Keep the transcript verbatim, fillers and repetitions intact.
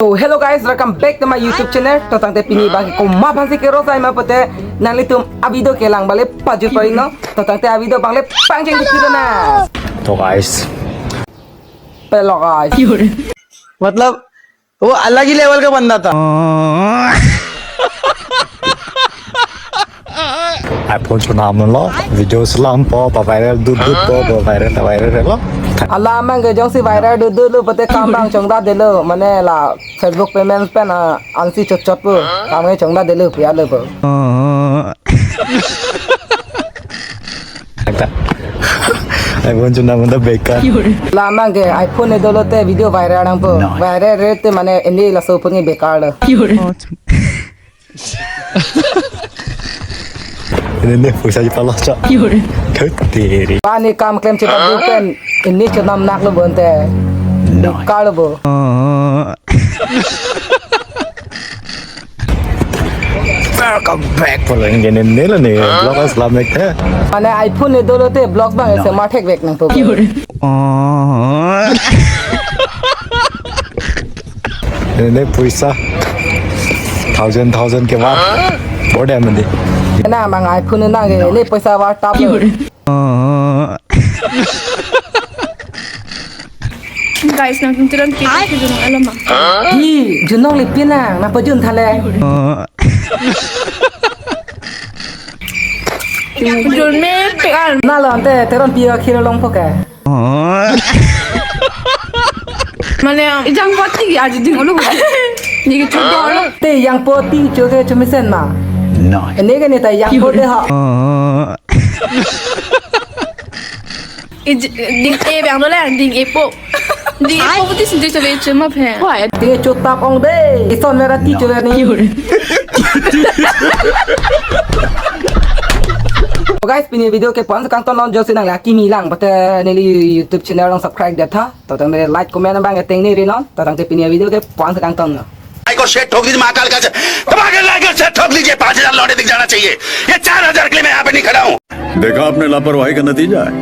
So hello guys, welcome back to my YouTube channel. To tangte pini bang komat aphansi kerosai ma pute nanglitum a video kelang bale pajut pari no. To tangte a video bang le pangcheng di na. तो guys, Pelo guys. मतलब वो अलग ही लेवल का बंदा था। iPhone chunam lo, video selam po, pa viral dut dut po, pa viral ta viral lo. Alam mang ke jongsi viral dut dut lo pute kam bang chongda delo, mane la Facebook payment pen, ah, ansi chot chot po, kam ke chongda delo, pia lo po. iPhone chunam ta bekar. Alam mang ke iPhone ne dolo te video viral nang po. Viral re te mane ini laso phone ni bekar lo. Ini nih, poisa ji palos, Cok. Thut diri. Pani kam klem chepat bukan. Ini chunam nak lo bonte. Bekar lo bo. Welcome back. Following gini nih lo nih. Vlog as lamek te. Mane iPhone ne dolo te vlog bang se mathek vek nang po. Ini poisa thousand thousand ke mat. Bor dam mandi. Na mang iPhone nang ke ini poisa var tap lo. Guys, nangtum tiran ke ke jung alam ma. Hi, junong lipin nang, na pajun thale. Jun me pe al. Na lo ante teron pia khiro long poke. Mane ejang poti aji ding ulu. Ni ke chudo lo. Te yang poti chuke chumisen ma. Ini ke ni ta yang poti ha. Ej-, ding e bang lo le, ding e po. Ding e po poti sinje chabe chuma phe. Te chutap ong de. Ison mera ti chuke ni. So guys, pini video ke pon kangton non josi nang laki mi lang pute neli YouTube channel nang subscribe det tha. To tangte like comment bang eteng ni ri non. To tangte pini video ke pon kangton lo. Like और शेयर ठोक दीजिए महाकाल का, दबा के लाइक और शेयर ठोक दीजिए। पाँच हजार लौंडे दिख जाना चाहिए। ये चार हजार के लिए मैं यहाँ पे नहीं खड़ा हूँ। देखा आपने लापरवाही का नतीजा है।